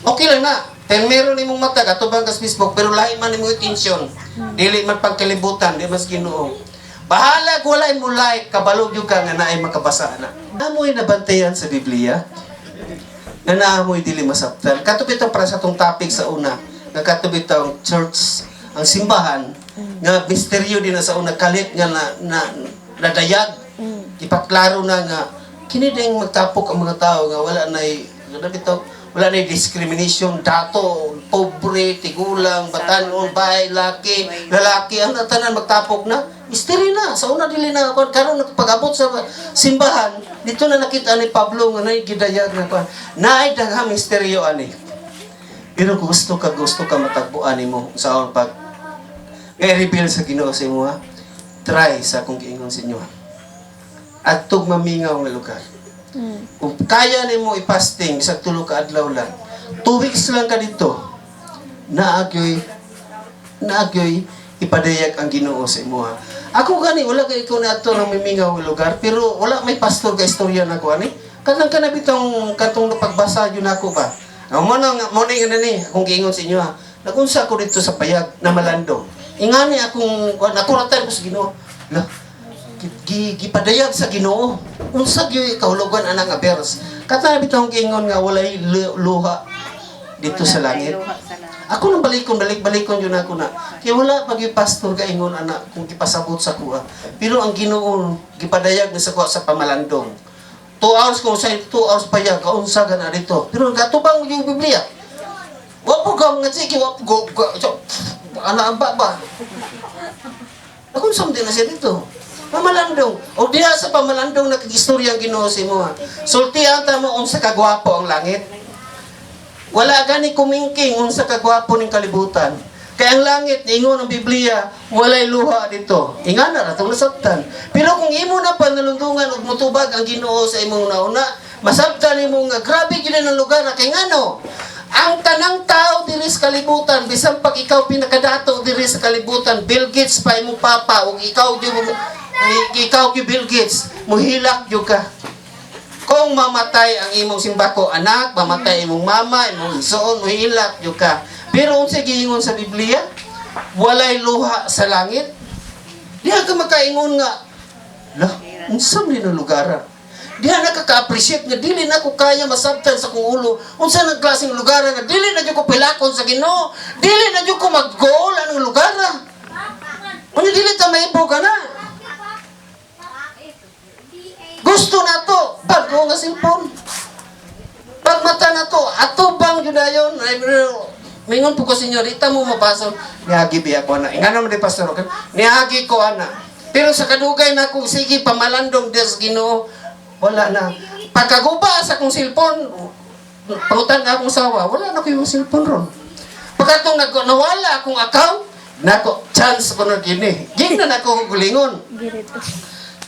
Okay lang na. Then meron imong mata katubang ka sa Facebook pero lahi man imong attention. Dili man pagkalibutan, di mas Ginoo. Bahala kung wala mo like, kabalo gyud ka nga naay makabasa na. Amoy nabantayan sa Biblia na naamoy dili masabtan. Katong bitong para sa atong topic sa una, nga katong bitong church, ang simbahan, nga misteryo din na sa una, kalit nga na nadayag. Ipaklaro na nga, kini ding magtapok ang mga tao nga wala nay nga bitaw, wala nay discrimination, dato, pobre, tigulang, batanon, bahay, laki, lalaki, ang tanan magtapok na. Misteryo na, sa una dili na kuan karon pag-abot sa simbahan, dito na nakita ni Pablo nga nay gidayag na kuan. Naay daghang misteryo ani. Pero kung gusto ka matagbuan nimo sa aon pag nga reveal sa Ginoo sa imo ha, try sa akong giingon sa inyo. Adtog mamingaw nga lugar. Kung kaya nimo i-fasting bisag 3 ka adlaw lang, 2 weeks lang ka dito, naagyoy naagyoy ipadayag ang Ginoo sa imo ha. Ako gani wala kay ko na ato ng mimingaw nga lugar pero wala may pastor ka istorya nako ani. Kanang kana bitong katong napagbasa yun ako ba. Ang mo na mo na nga ni akong giingon sa inyo ha. Nagunsa ko dito sa payag na malando. Ingani akong kuan nakuratan ko sa Ginoo. La, gipadayag sa Ginoo. Unsa gyud kahulugan ana nga verse? Katana bitong giingon nga walay luha dito Wala sa tay langit. luha sa langit. Ako nang balikon, balik-balikon yun ako na. Kaya wala pag yung pastor kaingon anak kung gipasabot sa kuha. Pero ang Ginoo gipadayag na sa kuha sa pamalandong. 2 hours kung sa 2 hours pa yan, kaunsa ka na dito. Pero gatubang yung Biblia. Wa po ka nga sige, wa po go, go, so, ana ang baba. Ako din na siya dito. Pamalandong. O diha sa pamalandong nakagistorya ang Ginoo sa imo. Ha. Sultihan ta mo unsa kagwapo ang langit. Wala gani kumingking unsa kagwapo ning kalibutan. Kay ang langit, ingon ang Biblia, walay luha dito. Ingana ra tong nasabtan. Pero kung imo na panalundungan ug motubag ang Ginoo sa imong nauna, masabtan nimo nga grabe gyud ang lugar na kay ngano. Ang tanang tao diri sa kalibutan, bisan pag ikaw pinakadato diri sa kalibutan, Bill Gates pa imong papa ug ikaw gyud ikaw gyud Bill Gates, muhilak gyud ka. Kung mamatay ang imong simbako anak, mamatay imong mama, imong igsoon, muhilak gyud ka. Pero unsa giingon sa Biblia? Walay luha sa langit. Diha ka makaingon nga, la, unsa man ni lugar? Diha nakaka-appreciate nga dili na ko kaya masabtan sa kong ulo. Unsa nang klaseng lugar nga dili na jud ko pilakon sa Ginoo. Dili na jud ko mag-goal anong lugar. Unya dili ta maibo ka na. Gusto na to, bago nga cellphone. Pag mata na to, ato bang judayon? Ay, pero, mingon po ko senyorita mo mabasa. Niagi biya ko ana. Ingano man di pastor okay? Niagi ko ana. Pero sa kadugay na kung sige pamalandong des Ginoo, wala na. Pagkaguba sa akong cellphone, pangutan na akong sawa, wala na ko yung cellphone ron. Pagkatong nag nawala akong account, nako chance ko na gini. Gina na ako gulingon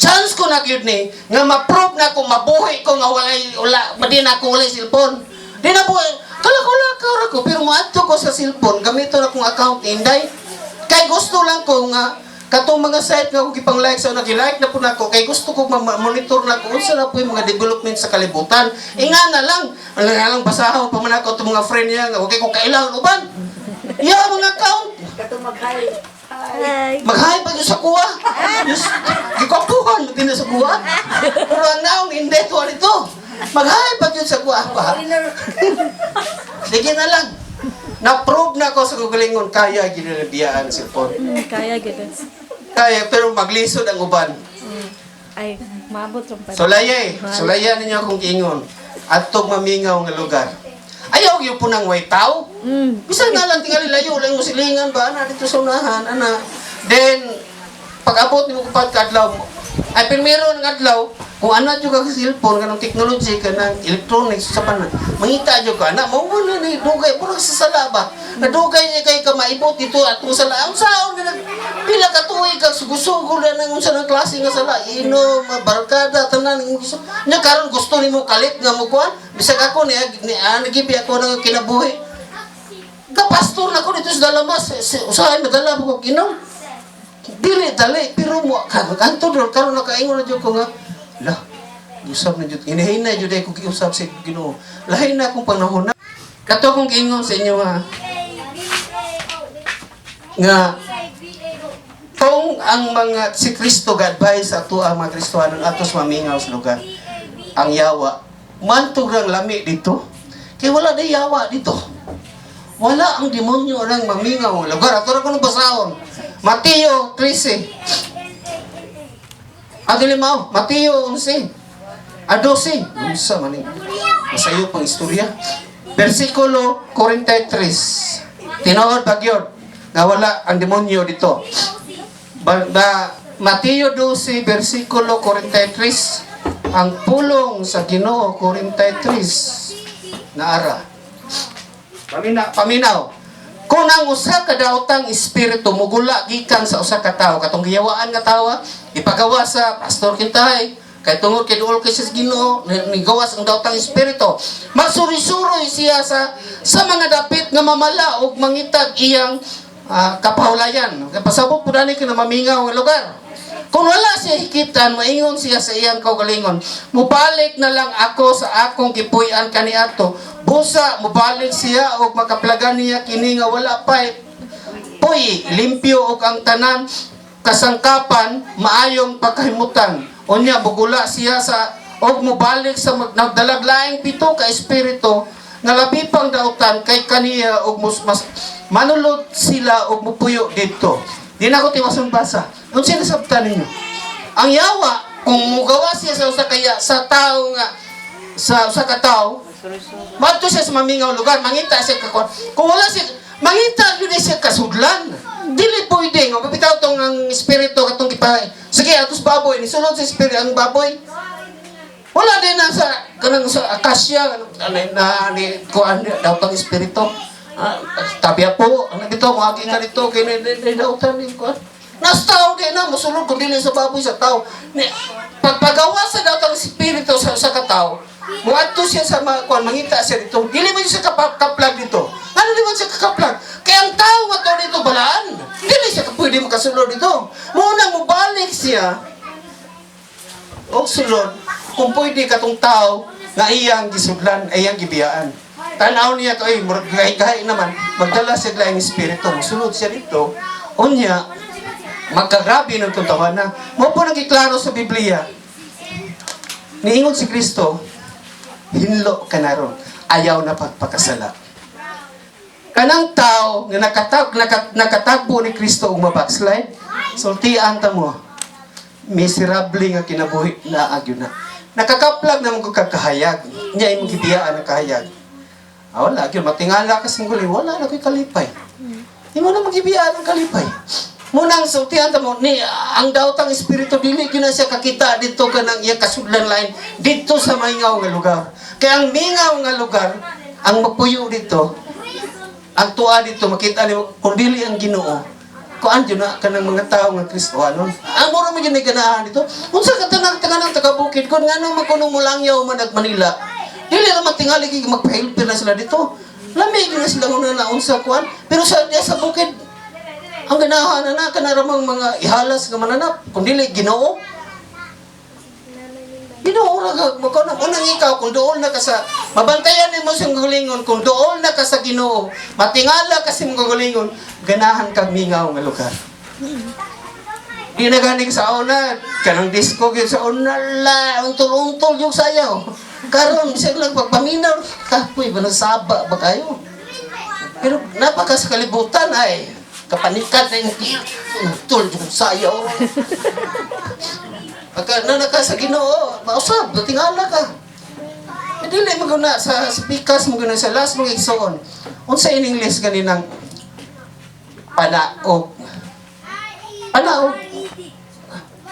chance ko na gyud ni nga ma-prove na ko mabuhi ko nga walay wala di na ako walay cellphone. Di na po kala ko la ka ra ko pero moadto ko sa cellphone gamito na akong account ni Inday. Kay gusto lang ko nga katong mga site nga akong gipang like sa una gi-like na po nako kay gusto ko ma-monitor na ko unsa na po yung mga development sa kalibutan. Inga na lang, wala na lang basahon pa man ako itong mga friend niya nga okay ko kailangan uban. Iya mga account. Katong mag-hi. Hi. Mag-hi pa yun sa kuha. Diyos, gikwapuhan mo din na sa kuha. Pero ang naong hindi to nito. Mag-hi pa yun sa kuha pa. Sige na lang. Na-prove na ako sa kagalingon, kaya ginalabiyaan cellphone. Kaya gid. Kaya, pero maglisod ang uban. Ay, maabot ron pa. Sulayay, sulayan ninyo akong giingon. Adtog mamingaw nga lugar. Ayaw gyud po nang way tao. Bisan na lang tingali layo lang mo silingan ba ana dito sa unahan ana. Then pag abot nimo kupad ka adlaw, ay primero ng adlaw kung ana jud ka sa cellphone, kanang technology, kanang electronics sa panan, mangita jud ka ana mao na ni dugay murag sa sala ba, nadugay ni kay ka maibot dito atong sala ang saon na pila ka tuig ka sugusugol na nang unsa ng klase nga sala, inom, barkada, tanan imong gusto nya. Karon gusto nimo kalit nga mo kuan. Bisag ako ni nagibi ako ng kinabuhi. Ka-pastor na ko dito sa Dalamas, usahay madala mo ko inom. Dili dali, pero mo kanto doon karon nakaingon na jud ko nga lah, usab na jud hinahina jud ay ko giusab sa Ginoo. Lahi na akong panahon na. Kato akong giingon sa inyo ha nga kung ang mga si Kristo ga-advise ato ang mga Kristohanon atos mamingaw sa lugar. Ang yawa mantog rang lami dito kay wala day yawa dito. Wala ang demonyo ang mamingaw ang lugar. Ato ra kuno basahon. Mateo 13. Ah, dili mao. Mateo 11. Ah, 12. Unsa man ni? Masayo pang istorya. Versikulo 43. Tinuod ba gyud nga wala ang demonyo dito? Ba, Mateo 12, versikulo 43. Ang pulong sa Ginoo 43 na ara. Paminaw. Kung ang usa ka daotang espiritu mugula gikan sa usa ka tawo, katong giyawaan nga tawo, ipagawa sa Pastor Kintahay, kay tungod kay duol kay sa Ginoo, nigawas ang daotang espiritu. Magsuri-suroy siya sa mga dapit nga mamala ug mangitag iyang kapahulayan. Pasabot po dani kay na mamingaw nga lugar. Kung wala siya hikitan, maingon siya sa iyang kaugalingon, "Mubalik na lang ako sa akong gipuy-an kaniadto." Busa, mubalik siya og makaplagan niya kini nga wala pa puy, limpyo og ang tanan kasangkapan maayong pagkahimutan. Unya mugula siya sa og mubalik sa nagdalag laing pito ka espiritu nga labi pang dautan kay kaniya og mas manulod sila og mupuyo didto. Di na ko tiwason basa. Unsa nasabtan ninyo? Ang yawa kung mugawa siya sa usa kaya sa tao nga sa usa ka tawo, madto siya sa mamingaw lugar, mangita siya kakuan. Kung wala siya, mangita yun siya kasudlan. Dili pwede nga mabitaw tong ang espiritu katong gipa. Sige, atos baboy ni sulod sa espiritu ang baboy. Wala din na sa kanang sa akasya kanang ano, na ni kuan daw tong espiritu. Ah, tabya po, ano dito moagi ka dito kay ni ni dautan ni kuan. Nas tao kay na mosulod kung dili sa baboy, sa tao. Ni pagpagawa sa daotang espiritu sa katao, muadto siya sa mga kuan, mangita siya dito. Dili man siya kaplag dito. Ano di man siya kakaplag? Kaya ang tao nga to dito balaan. Dili siya pwede makasulod dito. Muna mobalik siya og sulod kung pwede katong tao nga iyang gisudlan, iyang gibiyaan. Tanaw niya to, ay, murag gahi-gahi naman, magdala siya laing espiritu, musulod siya dito, unya, magkagrabe ng tuntawan na. Mo po nang giklaro sa Biblia, niingon si Kristo, "Hinlo ka na ron, ayaw na pagpakasala." Kanang tao nga nakatagbo ni Kristo ug mabackslide, sultian ta mo, miserable nga kinabuhi na agyo na. Nakakaplag na mo kakahayag. Nya imong gibiyaan ang kahayag. Ah, wala gyud matingala ka singguli, wala na ko'y kalipay. Imo na magibiyaan ang kalipay. Munang sultian ta mo ni ang daotang espiritu dili gyud na siya kakita dito kanang iya kasudlan lain dito sa mingaw nga lugar. Kaya ang mingaw nga lugar ang magpuyo dito, ang tuwa dito makita nimo kung dili ang Ginoo kuan jud na kanang mga tao nga Kristohanon. Ang mura mo jud ni ganahan dito. Unsa ka tanang tanang taga bukid kun ngano man kunong mulangyaw man ag Manila? Dili ra man tingali kay magpahilpir na sila dito. Lami gyud na sila una na unsa kuan. Pero sa diya sa bukid ang ganahan na na kana ramang mga ihalas nga mananap kung dili Ginoo. Ginoo ra ka magkano unang ikaw kung duol na ka sa mabantayan nimo sa kaugalingon, kung duol na ka sa Ginoo, matingala ka sa imong kaugalingon, ganahan kag mingaw nga lugar. Di na ganing sa una, kanang disco gyud sa una la, untol-untol yung sayaw. Karon bisag lang pagpaminaw, kapoy ba, saba ba kayo? Pero napaka sa kalibutan ay kapanikat na yung tul yung sayaw. Pagka nana ka sa Ginoo, mausab, tingala ka. Eh, dili mo guna sa pikas mo guna sa last mong igsoon. Unsa in English ganinang panaog? Panaog.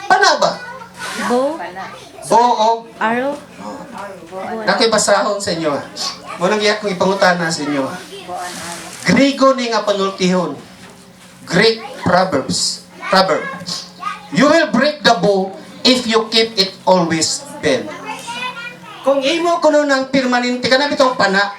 Pana ba? Bow, Pana. Boog. arrow, Nakoy basahon sa inyo. Mo nang iya kong ipangutana sa inyo. Bow and arrow. Grigo ni nga panultihon. Greek proverbs. Proverb. "You will break the bow if you keep it always bent." Kung imo kuno ng permanente kana bitong pana,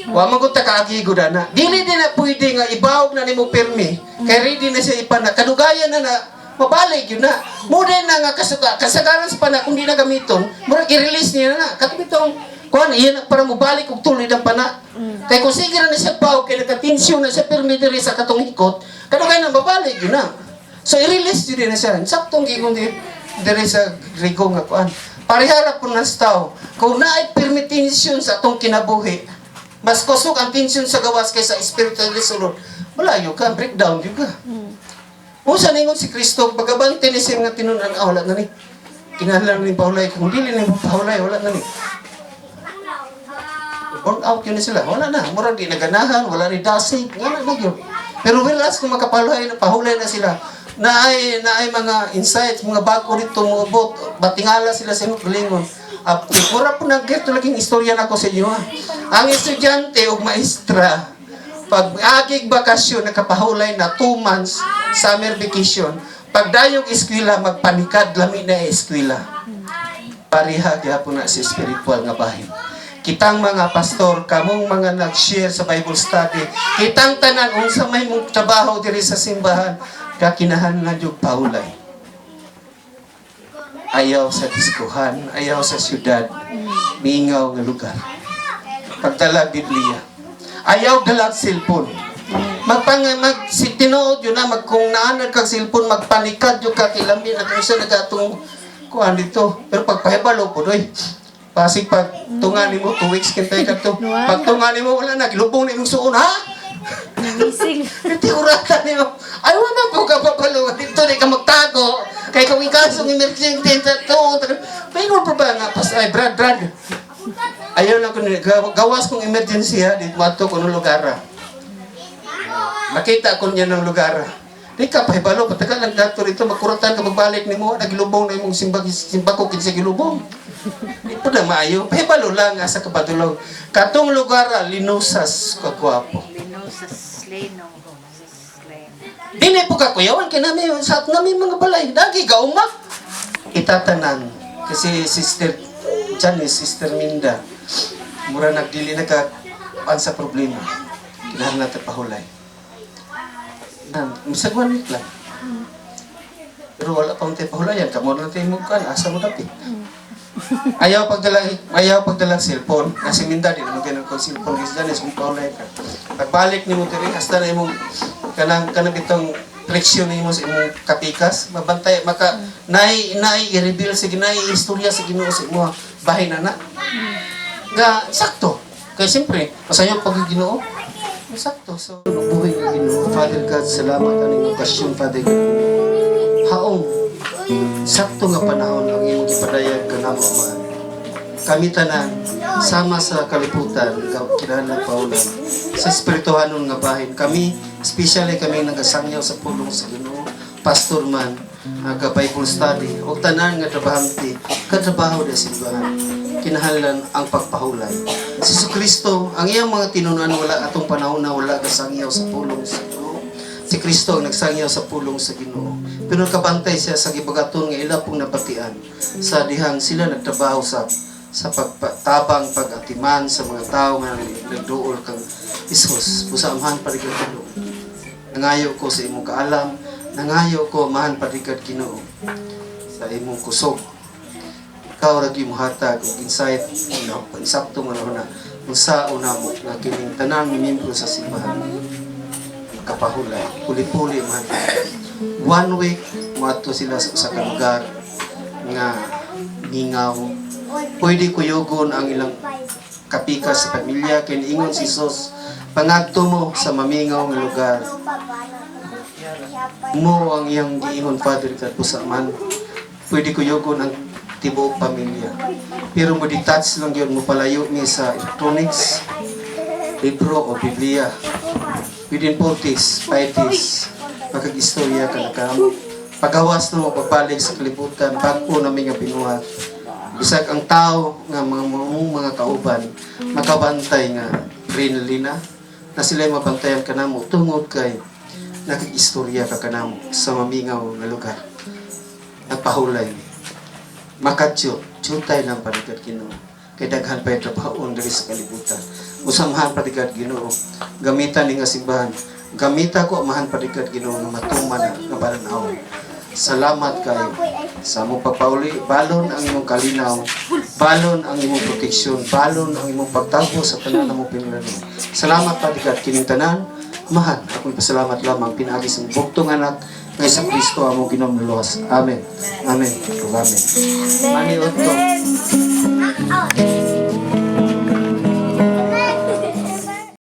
wa man gud ta kaagi gud ana. Dili din na pwede nga ibawog na nimo pirmi kay ready na siya ipana. Kadugayan na na mabalik yun na. Muna na nga kasuka, kasagaran sa pana kung di na gamiton, murag i-release niya na na. Kato bitong kuan iyan na para mobalik og tuloy ang pana. Kay kung sige na siya paw kay nakatensyon na siya pirmi diri sa katong hikot, kadugayan na mabalik yun na. So i-release yun din na siya. Saktong gigong di diri sa Grigo nga kuan. Parehara po ng tao. Kung naay pirmi tension sa atong kinabuhi, mas kusog ang tension sa gawas kaysa spiritual sulod. Malayo ka, breakdown yun ka. Unsa ningon si Kristo, pagabante ni siya nga tinunan, ah, wala na ni. Kinahanglan ni pahulay. Kung dili ni pahulay, wala na ni. Burn out yun na sila. Wala na. Murag di naganahan, wala ni dasig, wala na yun. Pero whereas kung makapahulay, pahulay na sila, naay mga insights, mga bago dito muabot, batingala sila sa imong galingon. Mura po nang ito laging istorya na ako sa inyo. Ha. Ang estudyante o maestra, pag agig bakasyon, nakapahulay na 2 months summer vacation, pag dayong eskwela, magpanikad lami na eskwela. Pareha gyapon na sa spiritual nga bahin. Kitang mga pastor, kamong mga nag-share sa Bible study, kitang tanan unsa may mong trabaho diri sa simbahan, kakinahanglan jud pahulay. Ayaw sa diskuhan, ayaw sa syudad, mingaw nga lugar. Pagdala Biblia. Ayaw dala cellphone. Magpang mag si tinuod yun na mag kung naanad kag cellphone, magpanikad yun ka kilami na kung sa nagatong kuan dito. Pero pagpahibalo po doy. Pasig pag tunga nimo 2 weeks kintay ka to. Pag tunga nimo, wala na gilubong na imong suon, ha? Missing. Hindi urata nimo. Ay, wala po ka papalo dito, di ka magtago. Kay kung ikasong emergency to. Pero pa ba nga pas ay Brad, Brad. Ayaw lang ko gawas kong emergency ha, dito mato ko ng lugar. Ha. Nakita ko niya ng lugar. Di ka pahibalo, patagal lang dato rito, magkuratan ka pagbalik nimo, nagilubong na imong simbag, simbag ko kinsa gilubong. Di po na maayo. Pahibalo lang asa ka padulong. Katong lugar, ah, linusas kagwapo. Lino sa Leno. Sa Leno. Dili po ka kuyawan kay nami sa nami mga balay. Dagi gauma. Itatanan kasi Sister Janice, Sister Minda, mura nagdili na ka pan sa problema. Kinahanglan natin pahulay. Na, misag one week lang. Pero wala pa tayo pahulayan. Kamo na tayo mo kan, asa mo dapit. Ayaw pagdala cellphone. Kasi Minda, di naman ganun kong cellphone. Kasi Janice, kung pahulay ka. Pagbalik nimo diri, hasta na imong kanang kanang bitong flexion nimo sa imong kapikas, mabantay maka naay naay i-reveal sa naay istorya sa Ginoo sa imo bahin na na. Nga sakto. Kay siyempre, masayo pag Ginoo. Sakto. So, buhay ng Ginoo. Father God, salamat aning okasyon, Father God. Haong sakto nga panahon ang imong gipadayag kanamo, Ama. Kami tanan sama sa kalibutan kinahanglan paulan sa espirituhanon nga bahin. Kami, especially kami nagasangyaw sa pulong sa Ginoo, pastor man, nga Bible study, o tanan nga trabahante, katrabaho sa simbahan. Kinahanglan ang pagpahulay. Si Kristo, ang iyang mga tinunan, wala atong panahon na wala gasangyaw sa pulong sa Ginoo. Si Kristo ang nagsangyaw sa pulong sa Ginoo. Pero kabantay siya sa gibagaton nga ila pong nabatian sa dihang sila nagtrabaho sa pagtabang, pag-atiman sa mga tao nga nagduol kang Isus. Busa, Amahan parigad Ginoo. Nangayo ko sa imong kaalam, nangayo ko, Amahan parigad Ginoo, sa imong kusog. Ikaw ra gyud mohatag og insight na insakto nga na unsaon namo nga kining tanan nga miyembro sa simbahan kapahulay, puli-puli man. One week, moadto sila sa usa ka lugar nga mingaw. Pwede kuyugon ang ilang kapikas sa pamilya kay niingon si Jesus. Pangadto mo sa mamingaw nga lugar. Mo ang iyang giingon, Father God, busa man pwede kuyogon ang tibuok pamilya. Pero mo detach lang yun, mo palayo mi sa electronics, libro o Biblia. Within 4 days, 5 days, makag-istorya ka na kamo. Pagawas na mo, pagbalik sa kalibutan, bag-o namin nga binuhat. Bisag ang tao nga mga kauban, makabantay nga friendly na, na sila mabantayan ka namo tungod kay nakag-istorya ka kanamo sa mamingaw nga lugar. Nagpahulay mi. Makadyo, jutay lang paligad, Ginoo. Kay daghan pa yung trabahoon diri sa kalibutan. Usamahan, paligad, Ginoo. Gamitan ni nga simbahan. Gamita ko amahan, paligad, Ginoo, nga matuman na nga bananaw. Salamat kayo sa among pagpauli. Balon ang imong kalinaw, balon ang imong proteksyon, balon ang imong pagtabo sa tanan na mong pinulano. Salamat, paligad, kining tanan. Amahan, akong pasalamat lamang pinaagi sa bugtong anak nga sa Kristo among Ginoong luwas. Amen. Amen. Ug amen. Maniud to. Amen.